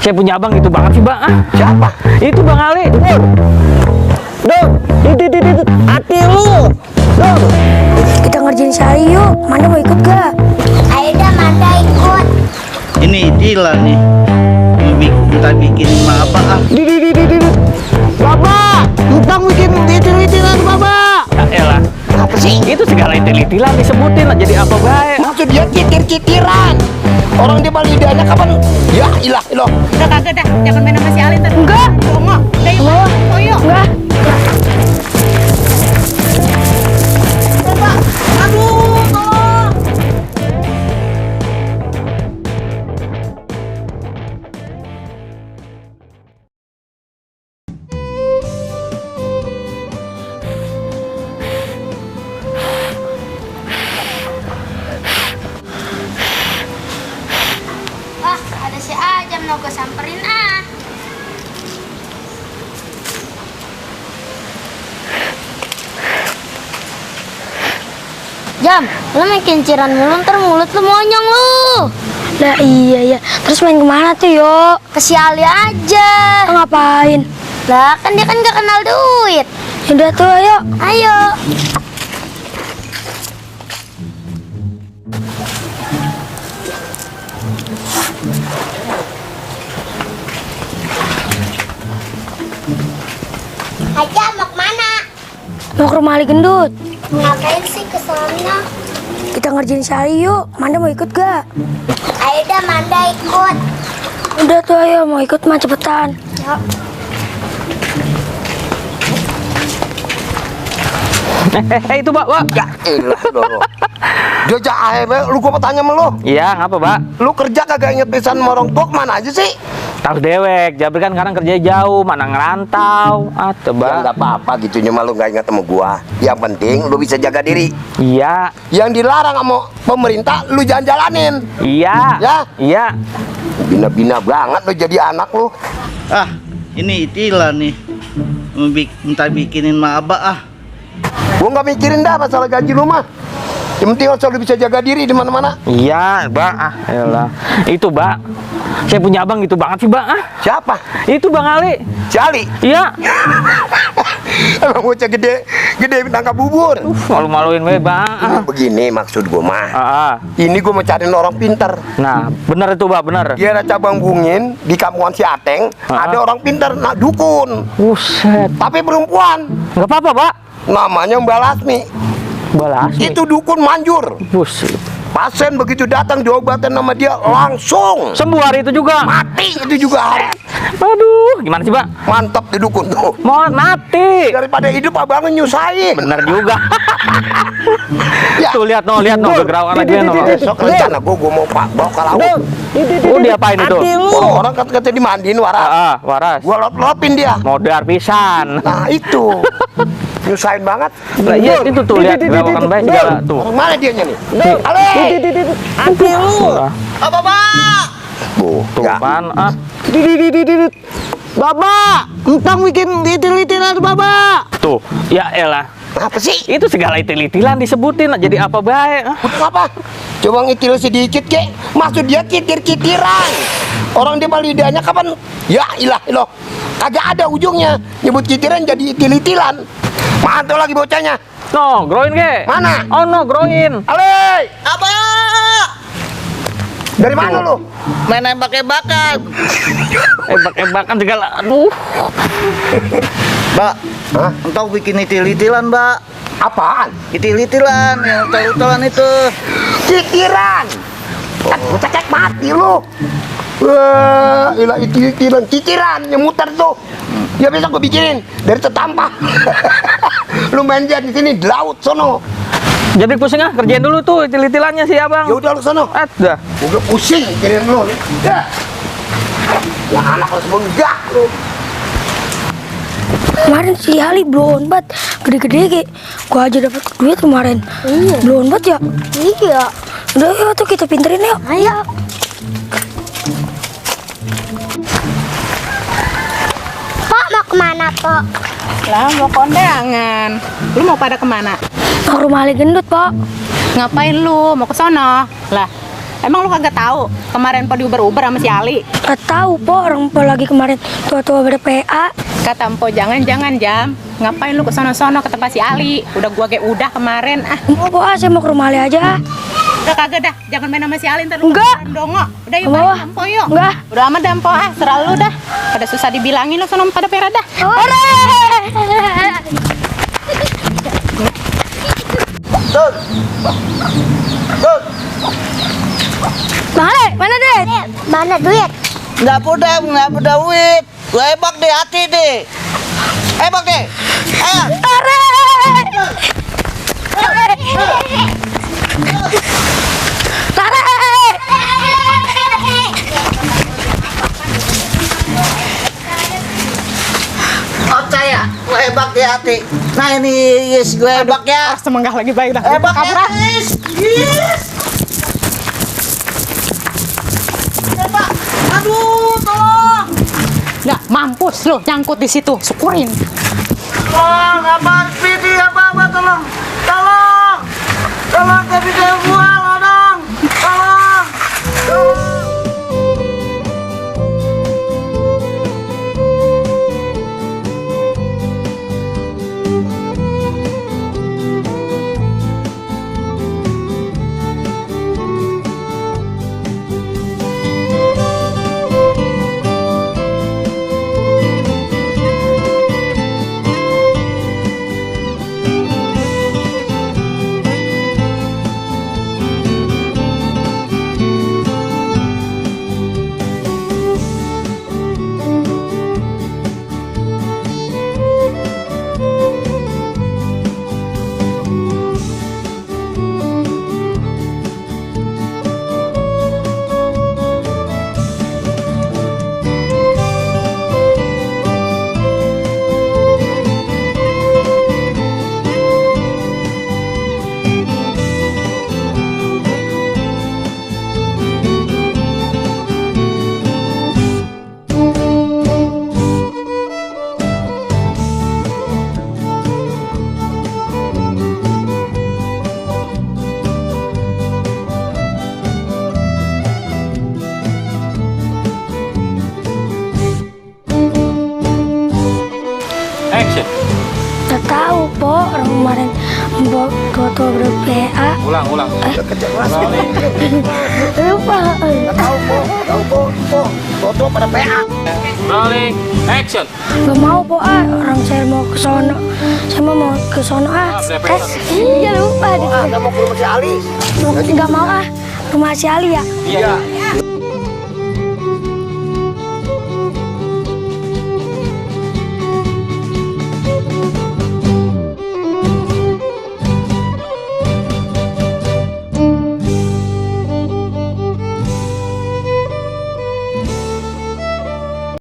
Saya punya abang itu banget sih, Bang. Siapa? Itu Bang Ali. Dong, hati lu. Dong. Kita ngerjain sehari yuk. Manda mau ikut gak? Ayo dah Manda ikut. Ini Dila nih. Kita bikin apa ah? Bapak, utang bikin itil-itilan Bapak. Ya elah. Apa sih? Itu segala itil-itilan disebutin jadi apa baik. Maksud dia kitir-kitiran. Orang di lidahnya kapan? Ya ilah ilah. Udah kagak dah, jangan main sama si Ali ntar. Enggak. Tunggu. Udah yuk. Oh yuk. Enggak. Aduh, tolong. Wah, ada si Ajam mau gue samperin ah. Jam, lu main kinciran mulu, ntar mulut lu monyong lu. Lah iya ya. Terus main kemana tuh yuk? Ke si Ali aja. Ngapain? Lah, kan dia kan gak kenal duit. Udah tuh ayo. Ayo. Aja mau kemana? Mau ke rumah Ali Gendut. Ngapain sih ke sana? Kita ngerjain sehari yuk. Manda mau ikut gak? Ayo dah Manda ikut. Udah tuh ayo. Mau ikut mah cepetan. Yuk. Itu, Pak. Ya ilah dong. Dia jahe, lu gua mau tanya sama lu. Iya, ngapa, Pak? Lu kerja kagak inget pisan sama orang tua mana aja sih? Tahu dewek, Jabri kan kadang kerja jauh, mana ngerantau. Ya Tuh, Bang. nggak apa-apa gitu, cuma lu nggak ingat sama gua. Yang penting lu bisa jaga diri. Iya, Yang dilarang sama pemerintah lu jangan jalanin. iya. Ya? Iya. Bina-bina banget lu jadi anak lu. Ah, ini Dila nih. Minta bikinin maba ah. Gua nggak mikirin dah masalah gaji lu mah. Yang penting asal lu bisa jaga diri di mana-mana. Iya, Bang. Elah. Itu, Bang. Saya punya abang itu banget sih, Bang. Siapa? Itu Bang Ali. Si Ali. Iya. Emang bocah gede tangkap bubur. Malu-maluin we, Bang. Begini maksud gua mah. Ini gua mau cariin orang pinter. Nah, bener itu, Bang, bener. Di daerah Cabang Bungin di kampungan si Ateng ada orang pinter, nak dukun. Buset. Tapi perempuan. Nggak apa-apa, Pak. Namanya Mbak Lasmi. Balas. Itu dukun manjur. Buset. Pasien begitu datang diobatin sama dia langsung Sembuh hari itu juga. mati itu juga hari. Aduh, gimana sih, Pak? Mantap di dukun tuh. Mau mati. Daripada hidup abangnya nyusahin. Bener juga. Ya. Tuh lihat no kegerawan lagi no. Besok rencana gua mau bawa ke laut. Oh, diapain itu? Orang kata dimandiin waras. Waras. Gua lop-lopin dia. Modar pisan. Nah itu nyusahin banget. Lah iya itu tuh lihat gerawakan baik segala tuh. Orang mana dianya nih? Ale. Hati lu. Apa Pak? Tuh Ya. kan Bapak, entang bikin itil-itilan Bapak. tuh. Ya elah. Apa sih? Itu segala itil-itilan disebutin jadi apa baik. Udah apa? Coba ngitil sedikit kek. Maksud dia kitir-kitiran. Orang di lidahnya kapan? Ya ilah ilah. Kagak ada ujungnya. Nyebut kitiran jadi itil-itilan. Mantul lagi bocahnya. No, groin ke? Mana? Oh no, groin. Ale, Apa? dari mana lu? Main nembak-nembakan. Ebak-ebakan segala. Aduh. Mbak, Hah? entah bikin itil-itilan, Mbak. Apaan? Itil-itilan, yang utal-utalan itu. Kitiran. Kan bocah cek mati lu. Wah, ilah itil-itilan. Kitiran yang muter tuh. Ya besok gue bikinin dari tetampah. Lu main dia di sini di laut sono. Jadi pusing kerjain dulu tuh itil-itilannya sih abang. Ya udah lu sono. Ada. Udah pusing mikirin lu. Ya. Yang anak lu semua enggak lu. Kemarin si Ali blown banget. Gede-gede kayak. Gua aja dapat duit kemarin. Iya. Blown banget ya. Iya. Udah yuk tuh kita pinterin yuk. Ayo. Pak mau kemana Pak? Lah mau kondangan. Lu mau pada kemana? Mau ke rumah Ali Gendut, Pak. Ngapain lu? Mau ke sono? Lah, Emang lu kagak tahu kemarin po diuber-uber sama si Ali? Gak tahu po, orang po lagi kemarin tua-tua pada PA. Kata Empo jangan Jam. Ngapain lu ke sono-sono ke tempat si Ali? Udah gua kayak udah kemarin. Mau po, saya mau ke rumah Ali aja. Udah kagak dah, jangan main sama si Ali ntar lu Enggak. kemarin dongo. Udah yuk Enggak. balik Empo yuk. Enggak. Udah amat dah Empo serah lu dah. Pada susah dibilangin lu sono pada pera dah. Tut. Tut. Mana deh? Mana duit? Nggak punya duit. Gue ebak deh hati deh. Ebak deh. Ayo. Percaya, gue ebak di hati. Nah ini yes, gue ebak ya. Semenggah lagi baik dah. Ebak ya, yes. Yes. Ebak. Aduh, tolong. Nggak mampus lu nyangkut di situ. Syukurin. Tolong, abang Piti, abang, tolong. Tolong. Tolong, tapi saya buang, dong. Tolong. Tolong. Action. Gak tahu po, orang kemarin bawa tua-tua pada PA. Ulang. Lupa. Tahu po. Foto pada PA. Rolling. Action. Gak mau po orang saya mau ke sono. Saya mau ke sono Iya lupa deh. Nggak mau ke rumah si Ali. Gak mau rumah si Ali ya. Iya.